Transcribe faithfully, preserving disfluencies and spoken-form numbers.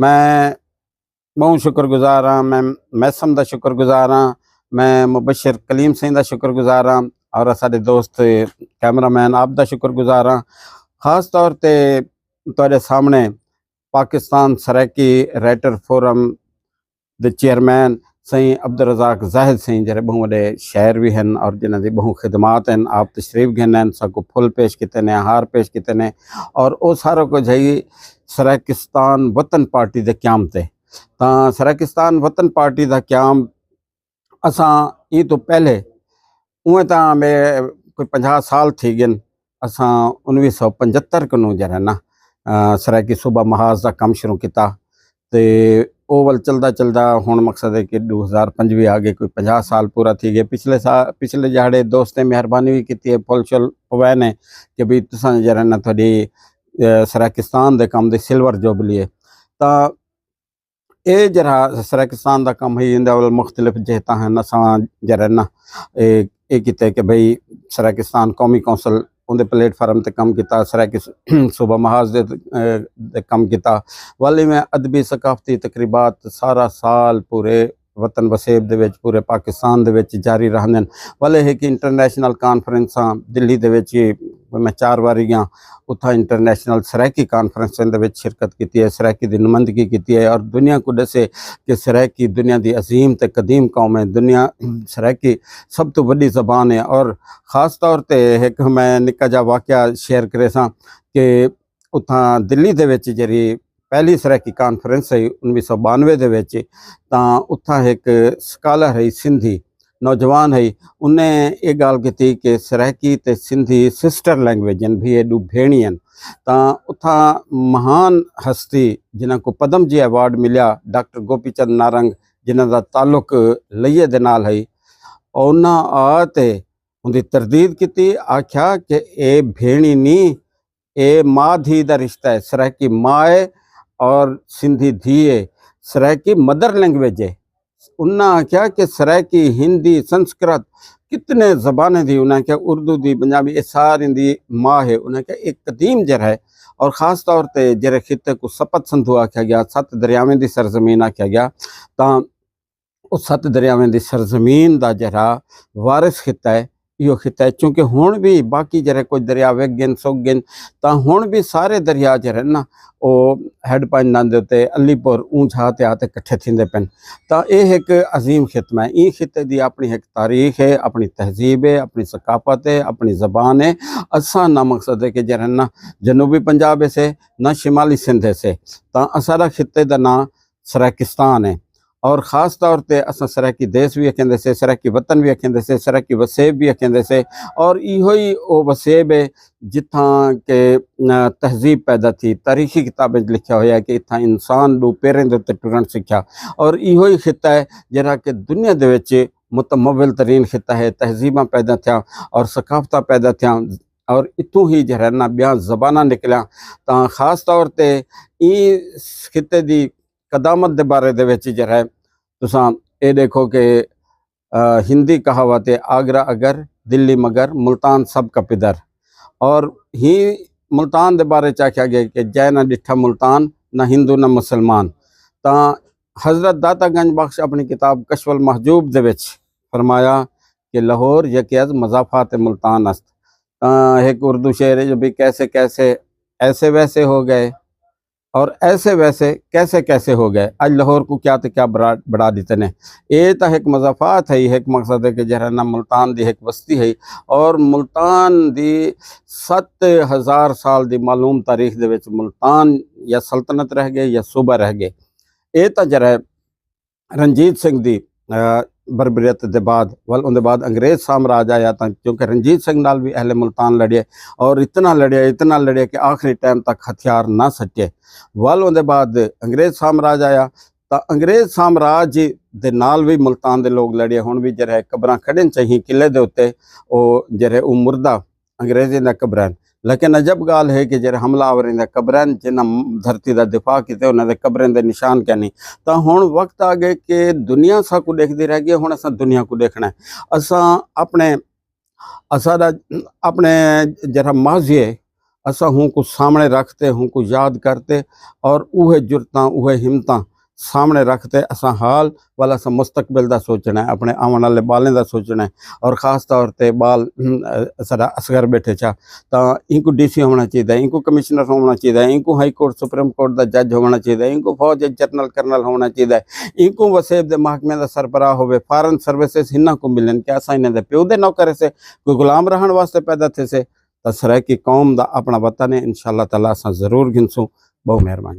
میں ٻہوں شکر گزار ہاں، میں میسم دا شکر گزار ہاں، میں مبشر کلیم سئیں دا شکر گزار ہاں، اور اساݙے دوست کیمرہ مین آپ دا شکر گزار ہاں۔ خاص طور تے تہاݙے سامݨے پاکستان سرائیکی رائٹر فورم دے چیئرمین سئیں عبدالرزاق زاہد سئیں، جڑے ٻہوں وݙے شاعر وی ہن اور جنہاں دی ٻہوں خدمات ہن، آپ تشریف گھن ہن، ساکوں پھل پیش کیتے نے، ہار پیش کیتے نے، اور او سارا کجھ ہئی سرائیکستان وطن پارٹی دے قیام تے۔ تاں سرائیکستان وطن پارٹی دا قیام اساں ایں توں پہلے، اونویں تاں میں کوئی پنجاہ سال تھی ڳن، اساں انویہہ سو پنجہتر کنوں جیڑھا نا، آ، سرائیکی صوبہ محاذ دا کم شروع کیتا۔ تے او ول چلدا چلدا ہݨ مقصد ہے کہ ݙو ہزار پنجویہہ آ ڳئے، کوئی پنجاہ سال پورا تھی ڳئے۔ پچھلے سا-، پچھلے ݙیہاڑے دوستیں مہربانی وی کیتی ہے، پھل شل پوائے نے کہ بھئی تساں جیڑھا نا تہاݙی، آ، سرائیکستان دے کم دی سلور جوبلی ہے۔ تاں اے جیڑھا سرائیکستان دا کم ہے، ایندے ول مختلف جہتاں ہن۔ اساں جیڑھا نا، اے، اے کیتے کہ بھئی سرائیکستان قومی کونسل اوندے پلیٹ فارم تے کم کیتا، سرائیکی صوبہ محاذ دے، اے، تے کم کیتا۔ ول ایویں ادبی ثقافتی تقریبات سارا سال پورے وطن وسیب دے وچ، پورے پاکستان دے وچ جاری رہندن۔ ول اے ہے کہ انٹرنیشنل کانفرنساں دلی دے وچ میں چار واری ڳیاں، اتھاں انٹرنیشنل سرائیکی کانفرنس دے وچ شرکت کیتی ہے، سرائیکی دی نمائندگی کیتی ہے اور دنیا کوں ݙسے کہ سرائیکی دنیا دی عظیم تے قدیم قوم ہے، دنیا، سرائیکی سب توں وݙی زبان ہے۔ اور خاص طور تے ہک میں نکا جا واقعہ شیئر کریساں کہ اتھاں دلی دے وچ جیڑھی پہلی سرائیکی کانفرنس ہئی انویہہ سو بانوے دے وچ، تاں اتھاں ہک سکالر ہئی سندھی، نوجوان ہئی، انہیں اے ڳالھ کیتی کہ سرائیکی تے سندھی سسٹر لینگویج ہن، بھئی اے ݙو بھیݨی ہن۔ تاں اتھاں مہان ہستی جنہاں کوں پدم جی ایوارڈ ملیا، ڈاکٹر گوپی چند نارنگ، جنہاں دا تعلق لیہ دے نال ہئی، انہاں آ تے اوندی تردید کیتی، آکھیا کہ اے بھیݨی نی، اے ماء دھی دا رشتہ ہے، سرائیکی ماء ہے اور سندھی دھی ہے، سرائیکی مدر لینگویج ہے۔ انہاں آکھیا کہ سرائیکی، ہندی، سنسکرت، کتنے زبانیں دی، انہاں آکھیا اردو دی، پنجابی، اے ساریں دی ماء ہے۔ انہاں آکھیا اے قدیم جیڑھا ہے اور خاص طور تے جیڑھے خطے کوں سپت سندھو آکھیا ڳیا، ست دریاویں دی سرزمین آکھیا ڳیا، تاں او ست دریاویں دی سرزمین دا جیڑھا وارث خطہ ہے، ایہو خطہ ہے۔ چونکہ ہݨ وی باقی جیڑھے کجھ دریا وک ڳن، سک ڳن، تاں ہݨ وی سارے دریا جیڑھے نا، او ہیڈ پنج ناں دے اتے علی پور اونجھا تے آ تے کٹھے تھیندے پن۔ تاں اے ہک عظیم خطہ ہے۔ ایں خطے دی اپݨی ہک تاریخ ہے، اپݨی تہذیب ہے، اپݨی ثقافت ہے، اپݨی زبان ہے۔ اساں نہ مقصد ہے کہ جیڑھے نا جنوبی پنجاب ہے سے، نہ شمالی سندھ ہے سے۔ تاں اساݙا خطے دا ناں سرائیکستان ہے۔ اور خاص طور تے اساں سرائیکی دیس وی اکھیندے سے، سرائیکی وطن وی اکھیندے سے، سرائیکی وسیب وی اکھیندے سے۔ اور ایہو ہی او وسیب ہے جتھاں کہ، آ، تہذیب پیدا تھی۔ تاریخی کتابیں وچ لکھیا ہویا ہے کہ اتھاں انسان ݙو پیریں دے اتے ٹرݨ سکھیا۔ اور ایہو ہی خطہ ہے جیڑھا کہ دنیا دے وچ متمول ترین خطہ ہے، تہذیباں پیدا تھیاں اور ثقافتاں پیدا تھیاں۔ اور اتھوں ہی جیڑھا نا ٻیاں زباناں نکلیاں۔ تاں خاص طور تے ایں خطے دی قدامت دے بارے دے وچ جیڑھا ہے، تساں اے ݙیکھو کہ، آ، ہندی کہاوت ہے، آگرہ اگر، دلی مگر، ملتان سب کا پدر۔ اور ہی ملتان دے بارے چ آکھیا ڳیا کہ جئیں نہ ݙٹھا ملتان، نہ ہندو نہ مسلمان۔ تاں حضرت داتا گنج بخش اپݨی کتاب کشف المحجوب دے وچ فرمایا کہ لاہور یکے از مضافات ملتان است۔ تاں ہک اردو شعر ہے جو بھی کیسے کیسے ایسے ویسے ہو گئے، اور ایسے ویسے کیسے کیسے ہو گئے، اڄ لاہور کوں کیا تے کیا بڑا، بڑا ݙتے نے۔ اے تاں ہک مضافات ہے، ہک مقصد ہے کہ جیڑھا نا ملتان دی ہک وستی ہے، اور ملتان دی ست ہزار سال دی معلوم تاریخ دے وچ ملتان یا سلطنت رہ ڳئے یا صوبہ رہ ڳئے۔ اے تاں جیڑھا ہے رنجیت سنگھ دی، آ، بربریت دے بعد، ول اوندے بعد انگریز سامراج آیا، تاں کیونکہ رنجیت سنگھ نال وی اہل ملتان لڑے اور اتنا لڑے، اتنا لڑے کہ آخری ٹائم تک ہتھیار نہ سٹے۔ ول اوندے بعد انگریز سامراج آیا، تاں انگریز سامراج دے نال وی ملتان دے لوگ لڑے۔ ہݨ وی جیڑھے قبراں کھڑن چاہیے قلعے دے اتے، او جیڑھے او مردہ انگریزیں دا قبر ہن۔ لیکن عجب ڳالھ ہے کہ جیڑھے حملہ آوریں دا قبر ہن، جنہاں دھرتی دا دفاع کیتے، انہاں دے قبریں دے نشان کینی۔ تاں ہݨ وقت آ ڳئے کہ دنیا ساکوں ݙیکھدی رہ ڳئی، ہݨ اساں دنیا کوں ݙیکھݨا ہے۔ اساں اپݨے، اساݙا اپݨے جیڑھا ماضی ہے، اساں ہوں کو سامنے رکھ تے ہوں کو یاد کر تے اور اوہے جرتاں اوہے ہمتاں سامنے رکھ تے اساں حال والا اساں مستقبل دا سوچنا ہے، اپنے آون والے بالیں دا سوچنا ہے۔ اور خاص طور تے بال سارا اصغر بیٹھے چا، تاں ان کو ڈی سی ہونا چاہیے، ان کو کمشنر ہونا چاہیے، ان کو ہائی کورٹ سپریم کورٹ دا جج ہونا چاہیے، ان کو فوج جنرل کرنل ہونا چاہیے، ان کو وسیب دے محکمے دا سربراہ ہوئے، فارن سروسز ہنہ کو ملن کہ اساں انہاں دے پیو دے نوکر سے، کوئی غلام رہن واسطے پیدا تھے سے۔ تاں سرائیکی قوم دا اپنا وطن ہے، انشاءاللہ تعالیٰ اساں ضرور گھنسوں۔ بہت مہربانی۔